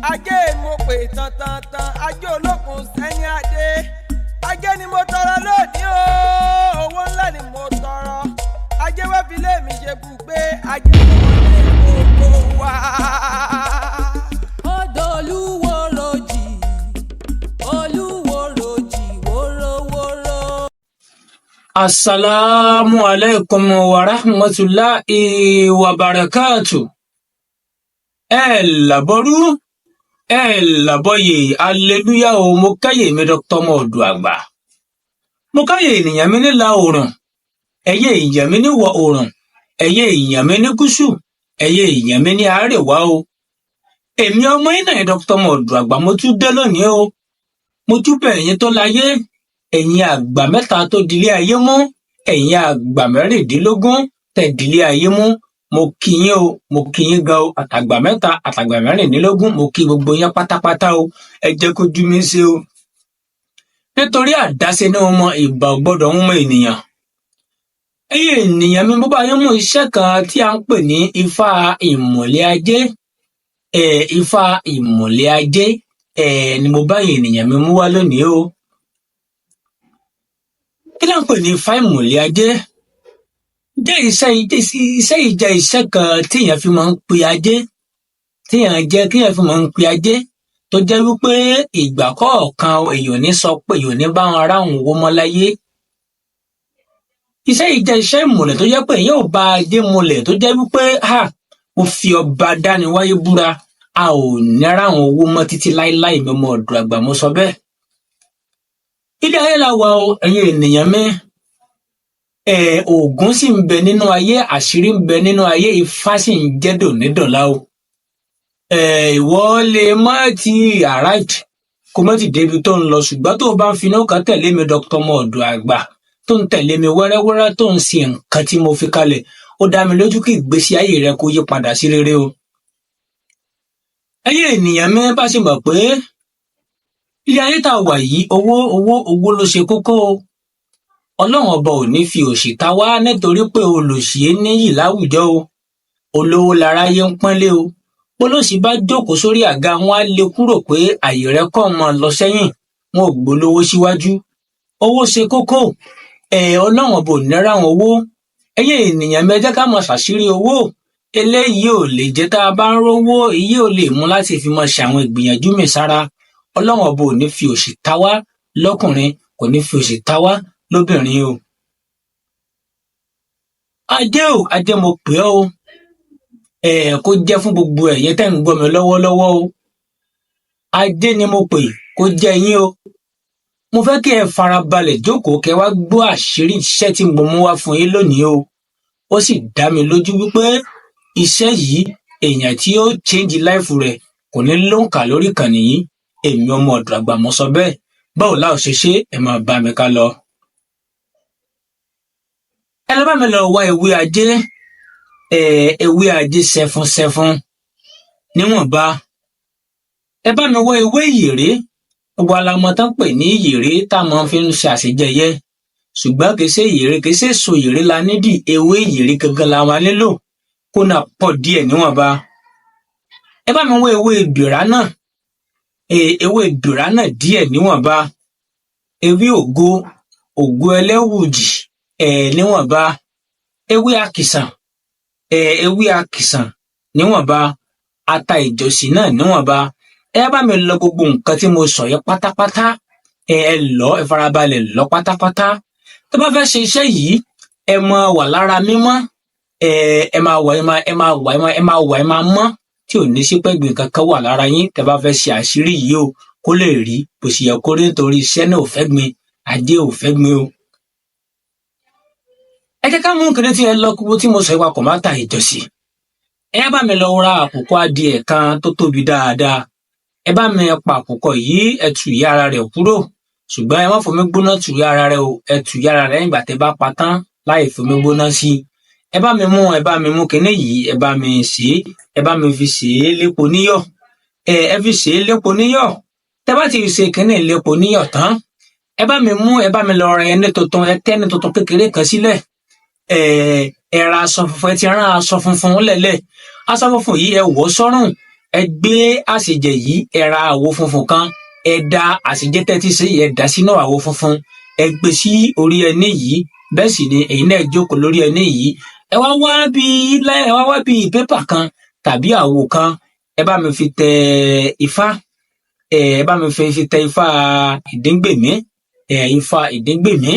Ajé mo pè tán tán tán, ajé olókun sẹ́ni adé. Ajé ni mo tọrọ lónìí o, owó ńlá ni mo tọrọ. Ajé wá fi lé mi ṣe bùgbé, ajé ló wọlé gbogbo wa. Odò olúworojì, olúworojì wórówóró. Assalamu alaikum wa rahmatulahi wa barakatu. Ẹ làbọrú, ẹ làbọyè, aleluya o. Mo káyè mi Dr. ọmọ ọ̀dọ̀ àgbà. Mo káyè ènìyàn mi nílà oòrùn, ẹ̀yẹ èèyàn mi níwọ̀ oòrùn, ẹ̀yẹ èèyàn mi ní gúúsù, ẹ̀yẹ èèyàn mi ní àárẹ̀wá o. Èmi ọmọ yín náà Dr. ọmọ ọ̀dọ̀ àgbà, mo tún dé lónìí o. Mo tún bẹ̀ yín tó láyé, ẹ̀yin àgbà mẹ́ta tó dilé ayé mú, ẹ̀yin àgbà 16 tẹ̀ dilé ayé mú, mo kí yín o, mo kí yín gan o. Àtàgbà mẹ́ta, àtàgbà 16, mo kí gbogbo yín pátápátá o. Ẹ jẹ́ kójú mi ṣe o, nítorí àdáṣe ní ọmọ ìbà ò gbọ́dọ̀ ń mọ ènìyàn. Ẹ̀yin ènìyàn mi, bó bá yín mú iṣẹ́ kan tí a ń pè ní ifá ìmọ̀lẹ̀ ajé, ẹ ifá ìmọ̀lẹ̀ ajé ẹ ni mo bá ẹ̀yin ènìyàn mi mú wá lónìí o. Kí ló ń pè ní ifá ìmọ̀lẹ̀ ajé? Jẹ́ iṣẹ́ iṣẹ́ yìí jẹ́ iṣẹ́ kan téèyàn fi máa ń pe ajé, téèyàn jẹ́ kéèyàn fi máa ń pe ajé, tó jẹ́ wípé ìgbà kọ̀ọ̀kan èèyàn ò ní sọ pé èèyàn ò ní bá wọn ráhùn owó mọ́ láyé. Iṣẹ́ yìí jẹ́ iṣẹ́ ìmùlẹ̀ tó jẹ́ pé èèyàn ò bá ajé mulẹ̀, tó jẹ́ wípé ha, mo fi ọba dániwáyé búra, a ò ní ráhùn owó mọ́ títí láéláé. Mi ọmọ ọ̀dọ̀ àgbà mo sọ bẹ́ẹ̀. Ilé ayé la wà o, ẹ̀yin ènìyàn mi. Oògùn sì ń bẹ nínú ayé, àṣírí ń bẹ nínú ayé, ifá sì ń jẹ́ dònídọ̀la o. Ìwọ lè má ti arrived, kó má ti débi tó ń lọ, ṣùgbọ́n tó o bá ń finú kan tẹ̀lé mi Dr. ọmọ ọ̀dọ̀ àgbà, tó ń tẹ̀lé mi wẹ́rẹ́wẹ́rẹ́, tó ń ṣe nǹkan tí mo fi kalẹ̀, ó dá mi lójú kí ìgbésí ayé rẹ kó yí padà sí rere o. Ẹ̀yin ènìyàn mi, bá ṣe mọ̀ pé ilé ayé tá a wà yìí, owó, owó, owó ló ṣe kókó o. Ọlọ́run ọba ò ní fi òṣì ta wá, nítorí pé olòṣì é níyì láwùjọ o. Olówó láráyé ń pọ́nlé o. Bólóṣì bá jókòó sórí àga, wọn á lé kúrò pé àyè rẹ kọ́ máa lọ sẹ́yìn, wọn ò gbólówó síwájú. Owó ṣe kókó. Ọlọ́run ọba ò ní ráwọn owó. Ẹ̀yin ènìyàn mi, ẹ jẹ́ ká máa ṣàṣírí owó. Eléyìí ò lè jẹ́ tá a bá ń rówó, èyí ò lè mú láti fi máa ṣe àwọn ìgbìyànjú mi sára. Ọlọ́run ọba ò ní fi òṣì ta wá lọ́kùnrin, kò ní fi òṣì ta wá lóbìnrin o. Ajé o, ajé mo pè ọ́ o. Kó jẹ́ fún gbogbo ẹ̀yin tẹ́ ń gbọ́ mi lọ́wọ́lọ́wọ́ o. Ajé ni mo pè, kó jẹ́ yín o. Mo fẹ́ kí ẹ farabalẹ̀ jókòó, kẹ́ wá gbọ́ àṣírí iṣẹ́ tí mo mú wá fún yín lónìí o. Ó sì dá mi lójú wípé iṣẹ́ yìí, èèyàn tí ó change life rẹ̀ kò ní lóǹkà lórí ìkànnì yìí. Èmi ọmọ ọ̀dọ̀ àgbà mo sọ bẹ́ẹ̀. Báwo la ò ṣe ṣe? Ẹ máa bá mi ká lọ. Ẹ lọ bá mi lọ wá ewé ajé, ewé ajé sẹfúnsẹfún níwọ̀nba. Ẹ bá mi wá ewé ìyèré. Gbogbo alamọ tán pè ní ìyèré tá a máa fi ń ṣe àṣejẹyẹ, ṣùgbọ́n kì í ṣe ìyèré, kì í ṣe èso ìyèré la nídìí, ewé ìyèré gangan la máa nílò, kó náà pọ̀ díẹ̀ níwọ̀nba. Ẹ bá mi wá ewé bìrá náà, ewé bìrá náà díẹ̀ níwọ̀nba, ewé ògo, ògo ẹlẹ́wùjì níwọ̀nba, ewé akìsàn, ewé akìsàn níwọ̀nba, ata ìjọsìn náà níwọ̀nba. Ẹ bá mi lọ gbogbo nǹkan tí mo sọ yẹn pátápátá. Ẹ lọ, ẹ farabalẹ̀ lọ pátápátá. Tó bá fẹ́ ṣe iṣẹ́ yìí, ẹ máa wà lára mímọ́, ẹ máa wà, ẹ máa wà, ẹ máa wà, ẹ máa mọ́, tí ò ní sí pẹ́gbìn kankan wà lára yín tẹ́ bá fẹ́ ṣe àṣírí yìí o, kó lè rí bó ṣe yẹ kó rí, nítorí iṣẹ́ náà ò fẹ́ gbin, ajé ò fẹ́ gbin o. Ẹ jẹ́ ká mú kíní tí ẹ lọ kúbó tí mo sọ ìwà kò má ta ìjọsìn. Ẹ bá mi lọ ra àkùkọ adìẹ kan tó tóbi dáadáa. Ẹ bá mi pa àkùkọ yìí, ẹ tú ìyá ara rẹ̀ kúrò, ṣùgbọ́n ẹ má fomi gbóná tù ìyá ara rẹ̀ o. Ẹ tú ìyá ara rẹ̀ nígbà tẹ́ bá pa tán láì fomi gbóná sí i. Ẹ bá mi mú kinní yìí, ẹ bá mi sè é, ẹ bá mi fi sè é lépo níyọ̀. Ẹ fi sè é lépo níyọ̀. Tẹ́ bá ti ṣe kinní lépo níyọ̀ tán, ẹ bá mi lọ ra ẹní tuntun. Ẹ tẹ́ ẹní tuntun kékeré kan sílẹ̀. Ẹ ra aṣọ funfun, ẹ ti rán aṣọ funfun lẹ̀lẹ̀. Aṣọ funfun yìí, ẹ wọ̀ sọ́rùn. Ẹ gbé àsèjẹ yìí, ẹ ra àwo funfun kan, ẹ da àsèjẹ tẹ́tí sí, ẹ dà sínú àwo funfun, ẹ gbé sí orí ẹní yìí. Bẹ́ẹ̀ sì ni ẹ̀yin náà jókòó lórí ẹní yìí. Ẹ wá wá bí pépà kan tàbí àwo kan, ẹ bá mi fi tẹ Ifá, ẹ bá mi fi tẹ Ifá Ìdíngbèmí, ẹ Ifá Ìdíngbèmí,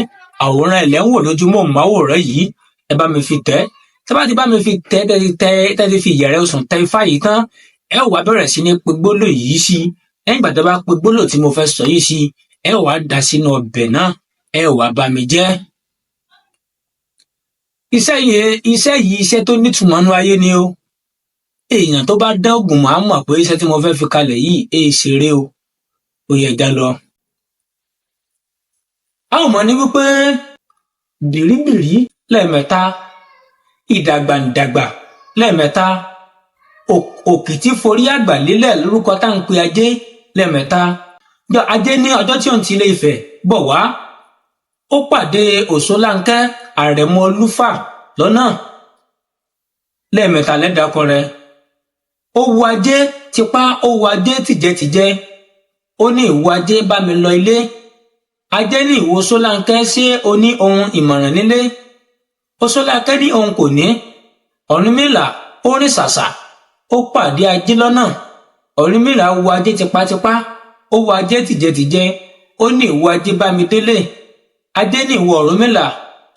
àwòrán ẹ̀ lẹ́ ń wò lójúmọ́ máwòrán yìí. Ẹ bá mi fi tẹ̀. Tẹ́ bá ti bá mi fi tẹ̀, tẹ́ ti tẹ, tẹ́ ti fi ìyẹ̀rẹ̀ osùn tẹ Ifá yìí tán, ẹ wá bẹ̀rẹ̀ sí ní pe gbólóhùn yìí sí. Lẹ́yìn ìgbà tẹ́ bá pe gbólóhùn tí mo fẹ́ sọ yìí sí, ẹ wá dà sínú ọbẹ̀ náà, ẹ wá bá mi jẹ. Iṣẹ́ yìí, iṣẹ́ yìí, iṣẹ́ tó nítumọ̀ nínú ayé ni o. Èèyàn tó bá dán ògùn mọ́ á mọ̀ pé iṣẹ́ tí mo fẹ́ fi kalẹ̀ yìí èè ṣeré o. Ó yẹ já lọ. A ó mọ̀ ní wípé bìríbìrí lẹ́ẹ̀mẹ́ta, ìdàgbàǹdàgbà lẹ́ẹ̀mẹ́ta, òkìtì forí àgbà lélẹ̀ lórúkọ tá à ń pe Ajé lẹ́ẹ̀mẹ́ta. Ajé ní ọjọ́ tí òun ti Ilé Ifẹ̀ bọ̀ wá, ó pàdé Òṣólánkẹ́ Àrẹ̀mọ Olúfà lọ́nà lẹ́ẹ̀mẹ́ta lẹ́dàkọ rẹ̀. Ó wu Ajé tipá, ó wu Ajé tìjẹtìjẹ. Ó ní, "Ìwọ Ajé, bá mi lọ ilé." Ajé ní, "Ìwọ Ṣólánkẹ́, ṣé o ní ohun ìmọ̀ràn nílé?" Òṣólánkẹ́ ní òun kò ní. Ọ̀rúnmìlà ó rìn ṣàṣà, ó pàdé Ajé lọ́nà. Ọ̀rúnmìlà wu Ajé tipátipá, ó wu Ajé tìjẹtìjẹ. Ó ní, "Ìwọ Ajé, bá mi délé." Ajé ní, "Ìwọ Ọ̀rúnmìlà,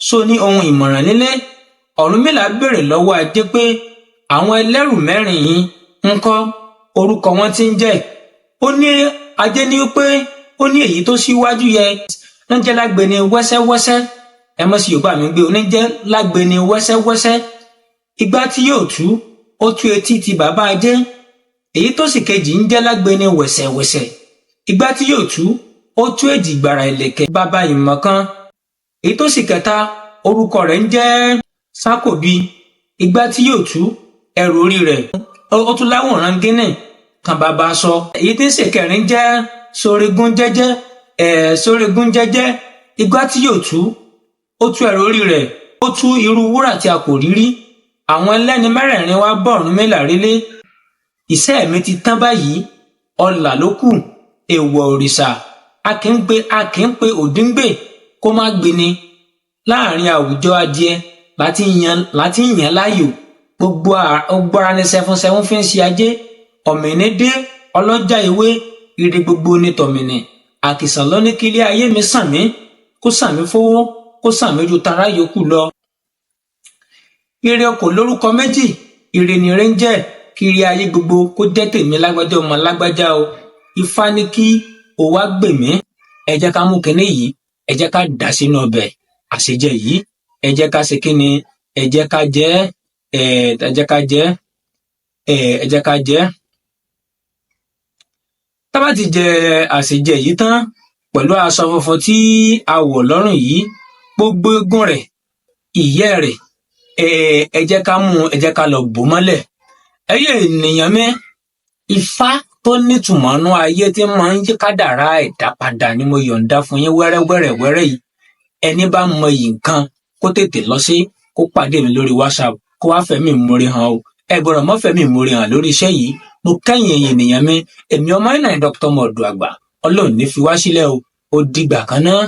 ṣó ní ohun ìmọ̀ràn nílé?" Ọ̀rúnmìlà béèrè lọ́wọ́ Ajé pé àwọn ẹlẹ́rù mẹ́rin yìí ń kọ́, orúkọ wọn tí ń jẹ́. Ó ní Ajé ní pé ó ní èyí tó síwájú yẹ ń jẹ́ Lágbeni wẹ́sẹ́wẹ́sẹ́. Ẹ mọ̀ sí Yorùbá mi gbé oníjẹ́ Lágbeni wẹ́sẹ́wẹ́sẹ́. Ìgbà tí yóò tú, ó tú etí ti bàbá Ajé. Èyí tó sì kejì ń jẹ́ Lágbeni wẹ̀sẹ̀wẹ̀sẹ̀. Ìgbà tí yóò tú, ó tú èjì gbàrà ìlẹ̀kẹ̀ bàbá ìmọ̀ kan. Èyí tó sì kẹta, orúkọ rẹ̀ ń jẹ́ Sákòbí. Ìgbà tí yóò tú, ẹrù orí rẹ̀ ó tún láwòrán gíní kan bàbá sọ. Èyí tí ń ṣèkẹrin jẹ́ Sórígún jẹ́jẹ́, ẹ̀ Sórígún jẹ́jẹ́. Ìgbà tí yóò tú, ó tú ẹrù orí rẹ̀, ó tú irú wúrà tí a kò rí rí. Àwọn ẹlẹ́ni mẹ́rẹ̀ẹ̀rin wá bọ̀ Ọ̀rúnmìlà rélé. Iṣẹ́ mi ti tán báyìí, ọlà ló kù. Èèwọ̀ òrìṣà, a kì í pe, a kì í pe òdíngbè kó má gbéni láàrin àwùjọ adìẹ láti yàn láàyò. Gbogbo ara ní sẹfúnsẹfún fi ń ṣe Ajé. Ọ̀mìnì dé ọlọ́jà ewé, ire gbogbo ní tọ̀mìnì. Àkìsàn ló ní kílé ayé mi sàn mí, kó sàn mí fowó, kó sàn mí ju tara yòókù lọ. Ire kò lórúkọ méjì, ire ni ire ń jẹ́. Kiri ayé gbogbo kó jẹ́ tèmi, lágbájá ọmọ lágbájá o. Ifá ní kí o wá gbè mí. Ẹ jẹ́ ká mú kinní yìí, ẹ jẹ́ ká dà sínú ọbẹ̀ àṣejẹ yìí. Ẹ jẹ́ ká ṣe kíni? Ẹ jẹ́ ká jẹ ẹ. Ẹ jẹ́ ká jẹ ẹ. Ẹ jẹ́ ká jẹ. Tá bá ti jẹ àṣejẹ yìí tán pẹ̀lú aṣọ funfun tí a wọ̀ lọ́rùn yìí, gbogbo eegun rẹ̀, ìyẹ́ rẹ̀, ẹ jẹ́ ká mú, ẹ jẹ́ ká lọ bò mọ́lẹ̀. Ẹyẹ ènìyàn mi, Ifá tó nítumọ̀ nú ayé tí máa ń yí kádàrá ẹ̀dá padà ni mo yọ̀ǹda fún yín wẹ́rẹ́wẹ́rẹ́wẹ́rẹ́ yìí. Ẹni bá mọ iyì nǹkan, kó tètè lọ sí, kó pàdé mi lórí WhatsApp, kó wá fẹ̀mí ìmoore hàn o. Ẹ gbọ́dọ̀ mọ́ fẹ̀mí ìmoore hàn lórí iṣẹ́ yìí. Mo kẹ́yìn ẹ̀yin ènìyàn mi. Èmi ọmọ yín náà, Dr. Mọ̀ọ́dù Àgbà. Ọlọ́run ní fi wá sílẹ̀ o. Ó dìgbà kan náà.